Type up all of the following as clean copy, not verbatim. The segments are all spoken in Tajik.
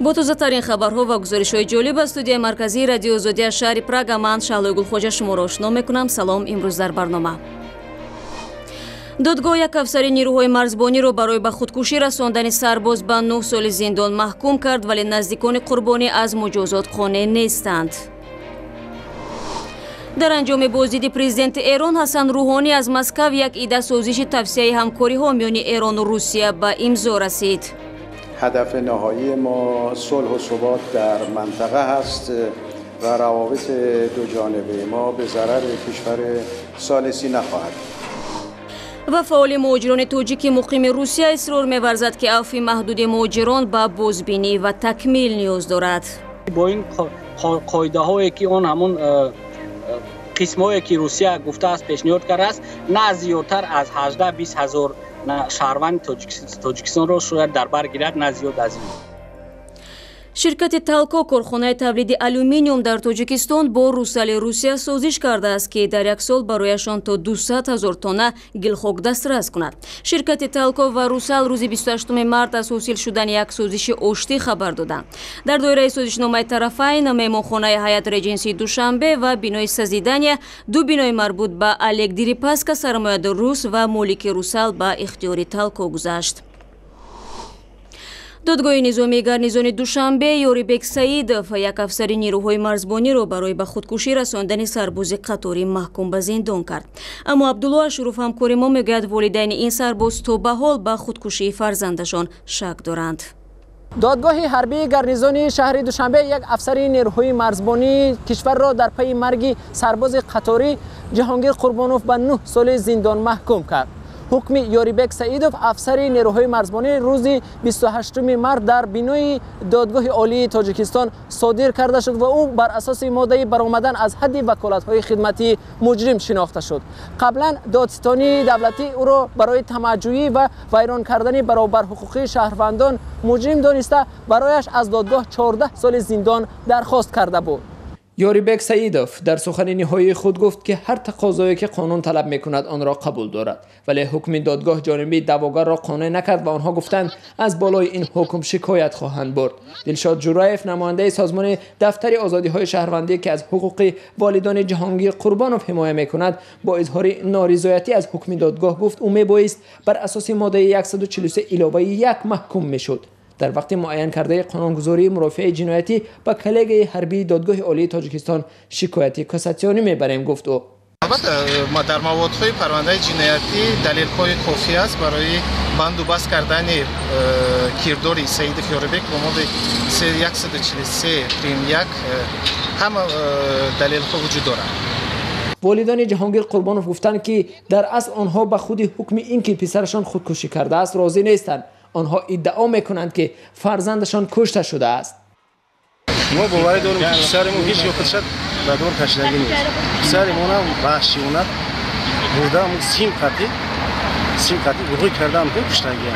Бо тозатарин хабарҳо ва гузоришҳои ҷолиб аз студияи марказии Радиои Озодӣ аз шаҳри Прага ман, Шаҳлои Гулхоҷа, шуморо ошно мекунам. Салом. Имрӯз дар барнома: додгоҳ як афсари нирӯҳои марзбониро барои ба худкушӣ расондани сарбоз ба 9 соли зиндон маҳкум кард, вале наздикони қурбонӣ аз муҷозот қонеъ нестанд. Дар анҷоми боздиди президенти Эрон Ҳасан Рӯҳонӣ аз Москав як ида созиши тавсеаи ҳамкориҳо миёни Эрону Русия ба имзо расид. هدف نهایی ما صلح و ثبات در منطقه هست و روابط دو جانبه ما به ضرر کشور ثالثی نخواهد. Ва фаъоли муҳоҷирони тоҷики муқими Русия исрор меварзад, ки авфи маҳдуди муҳоҷирон ба бозбинӣ ва такмил ниёз дорад. Бо ин қоидаҳое ки он ҳамун қисмҳое ки Русия гуфтааст, пешниҳод кардааст, на зиёдтар аз 18-20 ҳазор шаҳрванди Тоҷикистонро шояд дар бар гирад, на зиёд аз ин. Ширкати Талко, корхонаи тавлиди алюминиум дар Тоҷикистон, бо Русали Русия созиш кардааст, ки дар як сол барояшон то 200 ҳазор тонна гилхок дастрас кунад. Ширкати Талко ва Русал рӯзи 28 март аз ҳосил шудани як созиши оштӣ хабар доданд. Дар доираи созишномаи тарафайн меҳмонхонаи Ҳаят Реҷенсии Душанбе ва бинои Созидания, ду бинои марбут ба Олег Дерипаска, сармоядор рус ва молики Русал, ба ихтиёри Талко гузашт. Додгоҳи низомии гарнизони Душанбе Ёрибек Саидов, як афсари нирӯҳои марзбониро, барои ба худкушӣ расондани сарбози қаторӣ маҳкум ба зиндон кард. Аммо Абдулло Ашуров, ҳамкори мо, мегӯяд, волидайни ин сарбоз то ба ҳол ба худкушии фарзандашон шак доранд. Додгоҳи ҳарбии гарнизони шаҳри Душанбе як афсари нерӯҳои марзбонии кишварро дар пайи марги сарбози қаторӣ Ҷаҳонгир Қурбонов ба 9 соли зиндон маҳкум кард. Ҳукми Ёрибек Саидов, афсари нерӯҳои марзбонӣ, рӯзи 28 март дар бинои Додгоҳи Олии Тоҷикистон содир карда шуд ва ӯ бар асоси моддаи баромадан аз ҳадди ваколатҳои хидматӣ муҷрим шинохта шуд. Қаблан додситонии давлатӣ ӯро барои тамаъҷӯӣ ва вайрон кардани баробарҳуқуқии шаҳрвандон муҷрим дониста, барояш аз додгоҳ 14 соли зиндон дархост карда буд. Ёрибек Саидов дар сухани ниҳоии худ гуфт, ки ҳар тақозое ки қонун талаб мекунад, онро қабул дорад, вале ҳукми додгоҳ ҷониби даъвогарро қонеъ накард ва онҳо гуфтанд, аз болои ин ҳукм шикоят хоҳанд бурд. Дилшод Ҷураев, намояндаи созмони Дафтари озодиҳои шаҳрвандӣ, ки аз ҳуқуқи волидони Ҷаҳонгир Қурбонов ҳимоя мекунад, бо изҳори норизоятӣ аз ҳукми додгоҳ гуфт, ӯ мебоист бар асоси моддаи 143 иловаи 1 маҳкум мешуд. Дар вақти муайян кардаи қонунгузории мурофиаи ҷиноятӣ ба коллегияи ҳарбии Додгоҳи Олии Тоҷикистон шикояти кассатсионӣ мебарем, гуфт ӯ. Албатта, дар маводҳои парвандаи ҷиноятӣ далелҳои кофӣ аст барои банду баст кардани кирдори Саидов Ёрибек бо моддаи 143 прим 1. Ҳама далелҳо вуҷуд доранд. Волидони Ҷаҳонгир Қурбонов гуфтанд, ки дар асл онҳо ба худи ҳукми ин ки писарашон худкушӣ кардааст, розӣ нестанд. Онҳо иддао мекунанд, ки фарзандашон кушта шудааст. Мо боварӣ дорем, ки писари мо ҳеҷ гоҳ худша ба дор кашидагӣ нест. Писари монам ваҳшиёна бурда, сим қатӣ рӯй кардаам, ки куштагиам.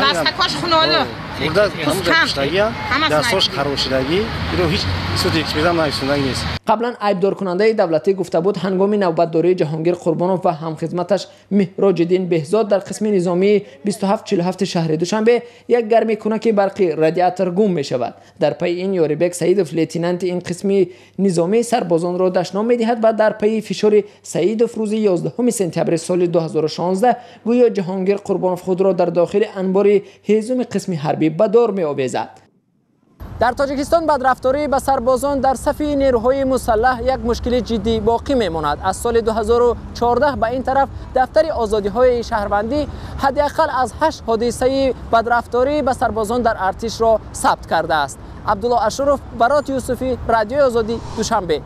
Дастакош хунолу. Бурда куштагиам, дастҳош харошидагӣ. Иро ҳеҷ суди экспертам нависондагӣ нест. Қаблан айбдоркунандаи давлатӣ гуфта буд, ҳангоми навбатдории Ҷаҳонгир Қурбонов ва ҳамхизматаш Меҳроҷиддин Беҳзод дар қисми низомии 2747 шаҳри Душанбе як гармикунаки барқи радиатор гум мешавад. Дар пайи ин Ёрибек Саидов, лейтенанти ин қисми низомӣ, сарбозонро дашном медиҳад ва дар пайи фишори Саидов рӯзи 11 сентябри соли 2016 гӯё Ҷаҳонгир Қурбонов худро дар дохили анбори ҳезуми қисми ҳарбӣ ба дор меовезад. Дар Тоҷикистон бадрафторӣ ба сарбозон дар сафи нерӯҳои мусаллаҳ як мушкили ҷиддӣ боқӣ мемонад. Аз соли 2014 ба ин тараф Дафтари озодиҳои шаҳрвандӣ ҳадди ақал аз ҳашт ҳодисаи бадрафторӣ ба сарбозон дар артишро сабт кардааст. Абдулло Ашуров, Барот Юсуфӣ, Радиои Озодӣ, Душанбе.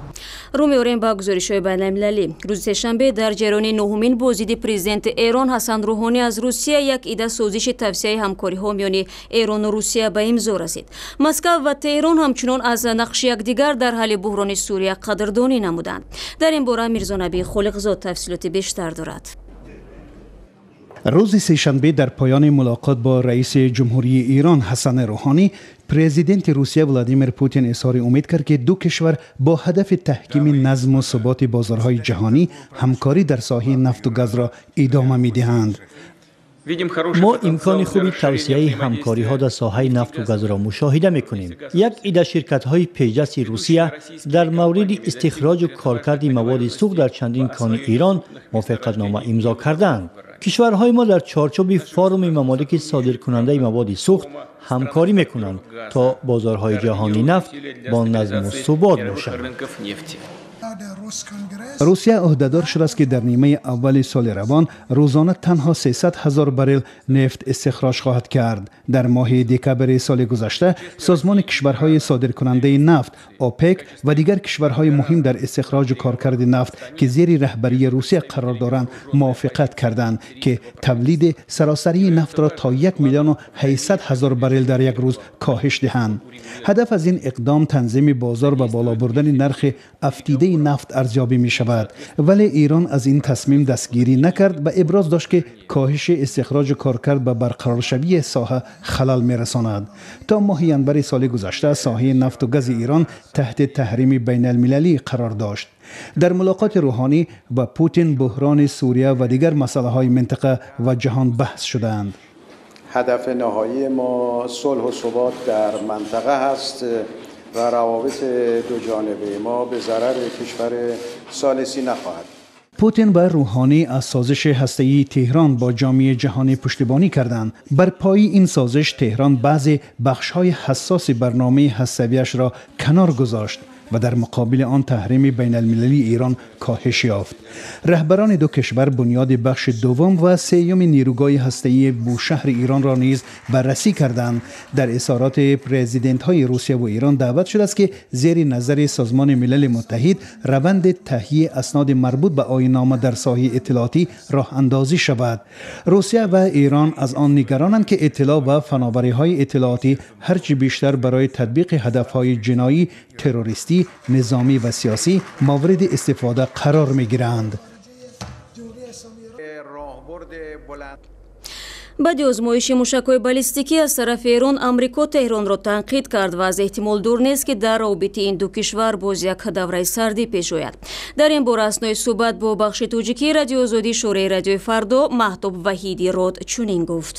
Рӯ меорем ба гузоришҳои байналмилалӣ. Рӯзи сешанбе дар ҷараёни нуҳумин боздиди президенти Эрон Ҳасан Рӯҳонӣ аз Русия як ида созиши тавсеаи ҳамкориҳо миёни Эрону Русия ба имзо расид. Москав ва Теҳрон ҳамчунон аз нақши якдигар дар ҳалли буҳрони Сурия қадрдонӣ намуданд. Дар ин бора Мирзонаби Холиқзод тафсилоти бештар дорад. Рӯзи сешанбе дар поёни мулоқот бо раиси ҷумҳурии Ирон Ҳасан Рӯҳонӣ, президенти Русия Владимир Путин изҳори умед кард, ки ду кишвар бо ҳадафи таҳкими назму суботи бозорҳои ҷаҳонӣ ҳамкорӣ дар соҳаи нафту газро идома медиҳанд. Мо имкони хуби тавсеаи ҳамкориҳо дар соҳаи нафту газро мушоҳида мекунем. Як ида ширкатҳои пешдасти Русия дар мавриди истихроҷу коркарди маводи сӯхт дар чандин кони Ирон мувофиқатнома имзо кардаанд. Кишварҳои мо дар чорчӯби форуми мамолики содиркунандаи маводи сӯхт ҳамкорӣ мекунанд, то бозорҳои ҷаҳонии нафт бо назму субот бошанд. Русия ӯҳдадор шудааст, ки дар нимаи аввали соли равон рӯзона танҳо 300 ҳазор баррел нефт истихроҷ хоҳад кард. Дар моҳи декабри соли гузашта созмони кишварҳои содиркунандаи нафт ОПЕК ва дигар кишварҳои муҳим дар истихроҷу коркарди нафт, ки зери раҳбарии Русия қарор доранд, мувофиқат карданд, ки тавлиди саросарии нафтро то 1 миллиону 800 ҳазор баррел дар як рӯз коҳиш диҳанд. Ҳадаф аз ин иқдом танзими бозор ва боло бурдани нархи афтидаи нафт арзёбӣ мешавад. Вале Эрон аз ин тасмим дастгирӣ накард ва иброз дошт, ки коҳиши истихроҷу коркард ба барқароршавии соҳа халал мерасонад. То моҳи январи соли гузашта соҳаи нафту гази Эрон таҳти таҳрими байналмилалӣ қарор дошт. Дар мулоқоти Рӯҳонӣ ва Путин буҳрони Сурия ва дигар масъалаҳои минтақа ва ҷаҳон баҳс шудаанд. هدف نهایی ما صلح و ثبات در منطقه هست و روابط دو جانبه ما به ضرر کشور ثالثی نخواهد. Путин ва Рӯҳонӣ аз созиши ҳастаии Теҳрон бо ҷомеаи ҷаҳонӣ пуштибонӣ карданд. Бар пои ин созиш Теҳрон баъзе бахшҳои ҳассоси барномаи ҳаставиашро канор гузошт ва дар муқобили он таҳрими байналмилалии Эрон коҳиш ёфт. Раҳбарони ду кишвар бунёди бахши дуввум ва сеюми нерӯгоҳи ҳастаии Бушаҳри Эронро низ баррасӣ карданд. Дар изҳороти президентҳои Русия ва Эрон даъват шудааст, ки зери назари Созмони Милали Муттаҳид раванди таҳияи асноди марбут ба оиннома дар соҳаи иттилоотӣ роҳандозӣ шавад. Русия ва Эрон аз он нигаронанд, ки иттилоъ ва фановариҳои иттилоотӣ ҳарчи бештар барои татбиқи ҳадафҳои ҷиноӣ, террористӣ, низомӣ ва сиёсӣ мавриди истифода қарор мегиранд. Баъди озмоиши мушакҳои баллистикӣ аз тарафи Эрон, Амрико Теҳронро танқид кард ва аз эҳтимол дур нест, ки дар робити ин ду кишвар боз як давраи сардӣ пеш ояд. Дар ин бора аснои суҳбат бо бахши тоҷикии Радиои Озодӣ шӯраи Радиои Фардо Маҳтоб Ваҳиди Род чунин гуфт.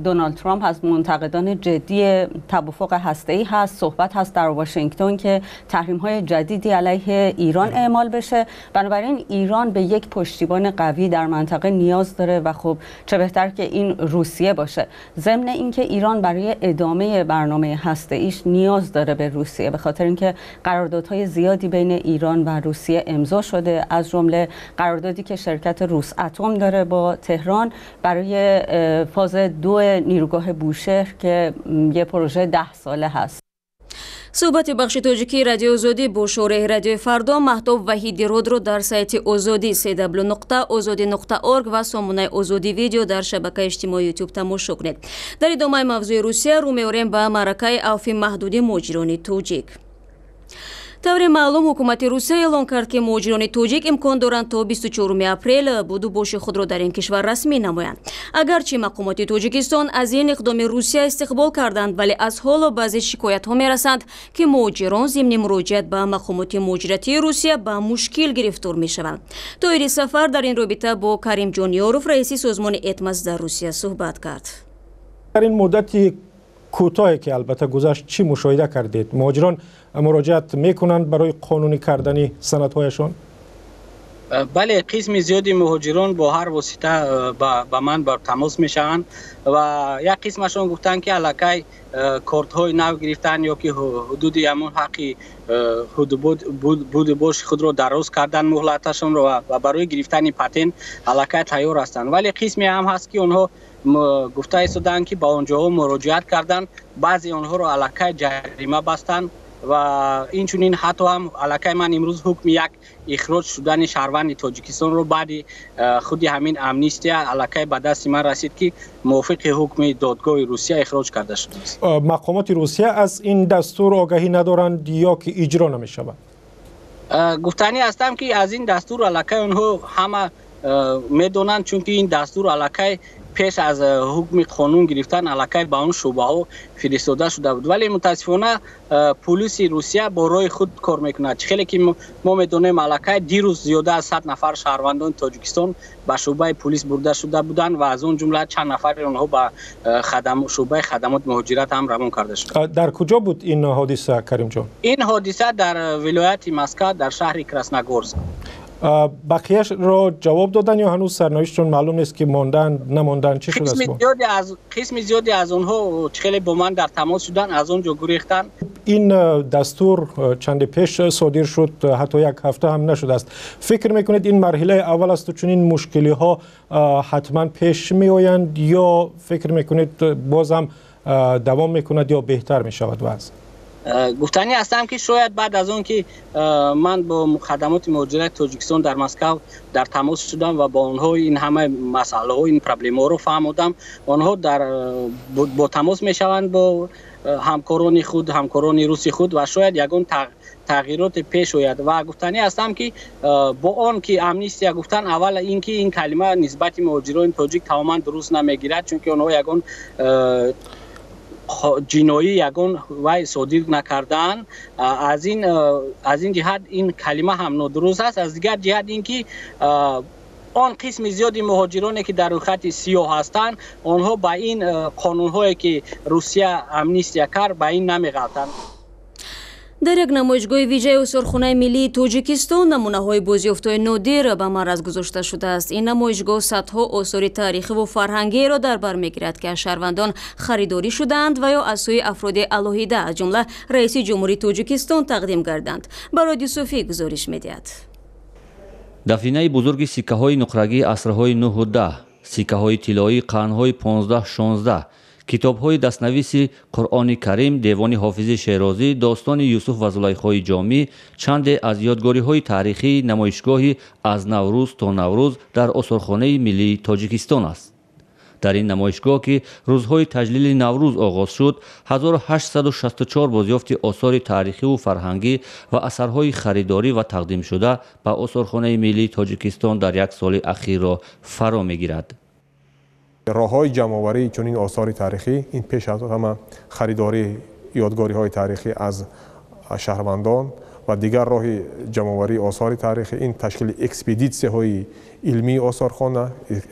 دونالد ترامپ از منتقدان جدی توافق هسته‌ای هست. صحبت هست در واشنگتن که تحریم‌های جدیدی علیه ایران اعمال بشه. بنابراین ایران به یک پشتیبان قوی در منطقه نیاز داره و خب چه بهتر که این روسیه باشه. ضمن اینکه ایران برای ادامه برنامه هسته‌ایش نیاز داره به روسیه، به خاطر اینکه قراردادهای زیادی بین ایران و روسیه امضا شده، از جمله قراردادی که شرکت روس اتم داره با تهران برای فاز 2 نیروگاه بوشهر که یه پروژه 10 ساله هست. Суҳбати бахши тоҷикии Радиои Озодӣ бо шореҳи Радиои Фардо Маҳтоб Ваҳиди Рудро дар сайти Озодӣ cw.ozodi.org ва сомонаи Озодӣ видео дар шабакаи иҷтимоии Ютуб тамошо кунед. Дар идомаи мавзӯи Русия рӯ меорем ба маъракаи авфи маҳдуди муҳоҷирони тоҷик. Тавре маълум, ҳукумати Русия эълон кард, ки муҳоҷирони тоҷик имкон доранд то 24 апрел буду боши худро дар ин кишвар расмӣ намоянд. Агарчи мақомоти Тоҷикистон аз ин иқдоми Русия истиқбол карданд, вале аз ҳоло баъзе шикоятҳо мерасанд, ки муҳоҷирон зимни муроҷиат ба мақомоти муҳоҷиратии Русия ба мушкил гирифтор мешаванд. Тоҳири Сафар дар ин робита бо Каримҷон Ёров, раиси созмони Этмас дар Русия, суҳбат кард. Дар ин муддати кӯтоҳе ки албатта гузашт, чӣ мушоҳида кардед? Муҳоҷирон муроҷиат мекунанд барои қонунӣ кардани санадҳояшон? Бале, қисми зиёди муҳоҷирон бо ҳар восита ба ман бар тамос мешаванд ва як қисмашон гуфтанд, ки аллакай кортҳои нав гирифтанд ё ки ҳудуди ҳамон ҳаққи буду боши худро дароз кардан муҳлаташонро ва барои гирифтани патент аллакай тайёр ҳастанд. Вале қисме ҳам ҳаст, ки онҳо гуфта истоданд, ки ба он ҷоҳо муроҷиат карданд, баъзе онҳоро аллакай ҷарима бастанд ва инчунин ҳатто ҳам аллакай ман имрӯз ҳукми як ихроҷ шудани шаҳрванди Тоҷикистонро баъди худи ҳамин амнистия аллакай ба дасти ман расид, ки мувофиқи ҳукми додгоҳи Русия ихроҷ карда шудааст. Мақомоти Русия аз ин дастур огаҳӣ надоранд ё ки иҷро намешавад? Гуфтанӣ ҳастам, ки аз ин дастур аллакай онҳо ҳама медонанд, чунки ин дастур аллакай Пеш аз ҳукми қонун гирифтан аллакай ба он шӯъбаҳо фиристода шуда буд, вале мутаассифона полиси Русия бо роҳи худ кор мекунад. Чӣ хеле ки мо медонем, аллакай дирӯз зиёда аз 100 нафар шаҳрвандони Тоҷикистон ба шӯъбаи полис бурда шуда буданд ва аз он ҷумла чанд нафари онҳо ба шӯъбаи хадамоти муҳоҷират ҳам равон карда шуданд. Дар куҷо буд ин ҳодиса, Каримҷон? Ин ҳодиса дар вилояти Москва, дар шаҳри Красногорск. Бақияшро ҷавоб додан ё ҳанӯз сарнавиштшон маълум нест, ки монданд, намонданд, чӣ шудааст? Қисми зиёде аз онҳо, чӣ хеле бо ман дар тамос шуданд, аз он ҷо гурехтанд. Ин дастур чанде пеш содир шуд, ҳатто як ҳафта ҳам нашудааст. Фикр мекунед, ин марҳилаи аввал аст ва чунин мушкилиҳо ҳатман пеш меоянд ё фикр мекунед, боз ҳам давом мекунад ё беҳтар мешавад вазъ? Гуфтанӣ ҳастам, ки шояд баъд аз он ки ман бо хадамоти муҳоҷирати Тоҷикистон дар Москав дар тамос шудам ва бо онҳо ин ҳама масъалаҳо, ин проблемаҳоро фаҳмодам, онҳо бо тамос мешаванд бо ҳамкорони худ, ҳамкорони руси худ, ва шояд ягон тағйироте пеш ояд. Ва гуфтанӣ ҳастам, ки бо он ки амнистия гуфтан, аввал ин ки ин калима нисбати муҳоҷирони тоҷик тамоман дуруст намегирад, чунки онҳо ягон ҷиноӣ, ягон вай содир накардаанд. Аз ин ҷиҳат ин калима ҳам нодуруст аст. Аз дигар ҷиҳат ин ки он қисми зиёди муҳоҷироне, ки дар рӯйхати сиёҳ ҳастанд, онҳо ба ин қонунҳое, ки Русия амнистия кард, ба ин намеғалтанд. Дар як намоишгоҳи вижаи осорхонаи миллии Тоҷикистон намунаҳои бозёфтҳои нодир ба маъраз гузошта шудааст. Ин намоишгоҳ садҳо осори таърихиву фарҳангиро дар бар мегирад, ки аз шаҳрвандон харидорӣ шудаанд ва ё аз сӯи афроди алоҳида, аз ҷумла раиси ҷумҳурии Тоҷикистон, тақдим гарданд. Барод Юсуфӣ гузориш медиҳад. Дафинаи бузурги сиккаҳои нуқрагии асрҳои 9 10, сиккаҳои тиллоии қарнҳои 15-16, китобҳои дастнависи Қуръони Карим, девони Ҳофизи Шерозӣ, достони Юсуф ва Зулайхои Ҷомӣ чанде аз ёдгориҳои таърихии намоишгоҳи «Аз Наврӯз то Наврӯз» дар осорхонаи миллии Тоҷикистон аст. Дар ин намоишгоҳ, ки рӯзҳои таҷлили Наврӯз оғоз шуд, 1864 бозёфти осори таърихиву фарҳангӣ ва асарҳои харидорӣ ва тақдимшуда ба осорхонаи миллии Тоҷикистон дар як соли ахирро фаро мегирад. Роҳҳои ҷамъоварии чунин осори таърихӣ ин пеш аз ҳама харидории ёдгориҳои таърихӣ аз шаҳрвандон ва дигар роҳи ҷамъоварии осори таърихӣ ин ташкили экспедитсияҳои илмии осорхона,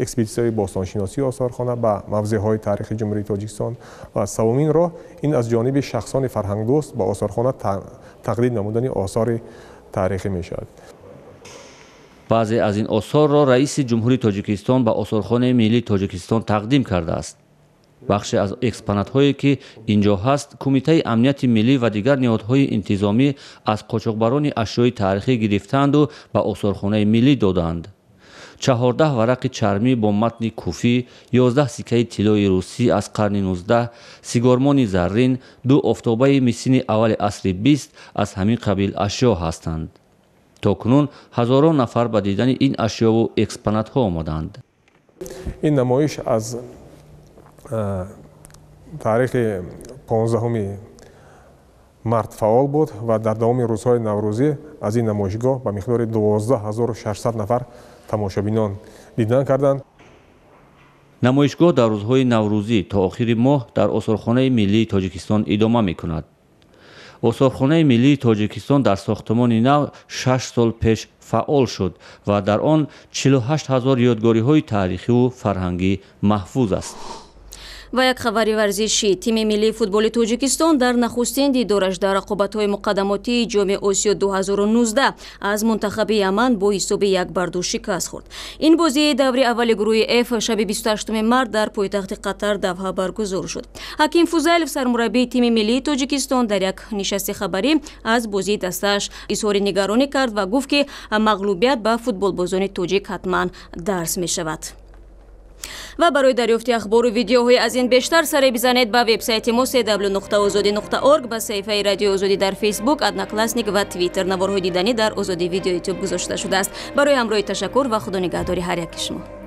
экспедитсияҳои бостоншиносии осорхона ба мавзеъҳои таърихи Ҷумҳурии Тоҷикистон ва севумин роҳ ин аз ҷониби шахсони фарҳангдӯст ба осорхона тақдим намудани осори таърихӣ мешавад. Баъзе аз ин осорро раиси ҷумҳурии Тоҷикистон ба осорхонаи миллии Тоҷикистон тақдим кардааст. Бахше аз экспонатҳое, ки ин ҷо ҳаст, Кумитаи амнияти миллӣ ва дигар ниҳодҳои интизомӣ аз қочоқбарони ашёи таърихӣ гирифтаанду ба осорхонаи миллӣ додаанд. 14 варақи чармӣ бо матни куфӣ, 11 сиккаи тиллои русӣ аз қарни 19, сигормони заррин, 2 офтобаи мисини аввали асри 20 аз ҳамин қабил ашё ҳастанд. То кунун ҳазорон нафар ба дидани ин ашёву экспонатҳо омаданд. Ин намоиш аз таърихи 15 март фаъол буд ва дар давоми рӯзҳои наврӯзӣ аз ин намоишгоҳ ба миқдори 12 600 нафар тамошобинон дидан карданд. Намоишгоҳ дар рӯзҳои наврӯзӣ то охири моҳ дар осорхонаи миллии Тоҷикистон идома мекунад. Осорхонаи миллии Тоҷикистон дар сохтмони нав 6 сол пеш фаъол шуд ва дар он 48 ҳазор ёдгориҳои таърихиву фарҳангӣ маҳфуз аст. Ва як хабари варзишӣ. Тими миллии футболи Тоҷикистон дар нахустин дидораш дар рақобатҳои муқаддамотии Ҷоми Осиё 2019 аз мунтахаби Яман бо ҳисоби 1-2 шикаст хӯрд. Ин бозии даври аввали гурӯҳи Ф шаби 28 март дар пойтахти Қатар, Давҳа, баргузор шуд. Ҳаким Фузайлов, сармураббии тими миллии Тоҷикистон, дар як нишасти хабарӣ аз бозии дастааш изҳори нигаронӣ кард ва гуфт, ки мағлубият ба футболбозони тоҷик ҳатман дарс мешавад. Ва барои дарёфти ахбору видеоҳои аз ин бештар саре бизанед ба вебсайти мо cw.ozodi.org, ба саҳифаи Радиои Озодӣ дар Фейсбук, Одноклассник ва Твиттер. Наворҳои диданӣ дар Озодӣ Видео Ютуб гузошта шудааст. Барои ҳамроҳӣ ташаккур ва худо нигаҳдори ҳар яки шумо.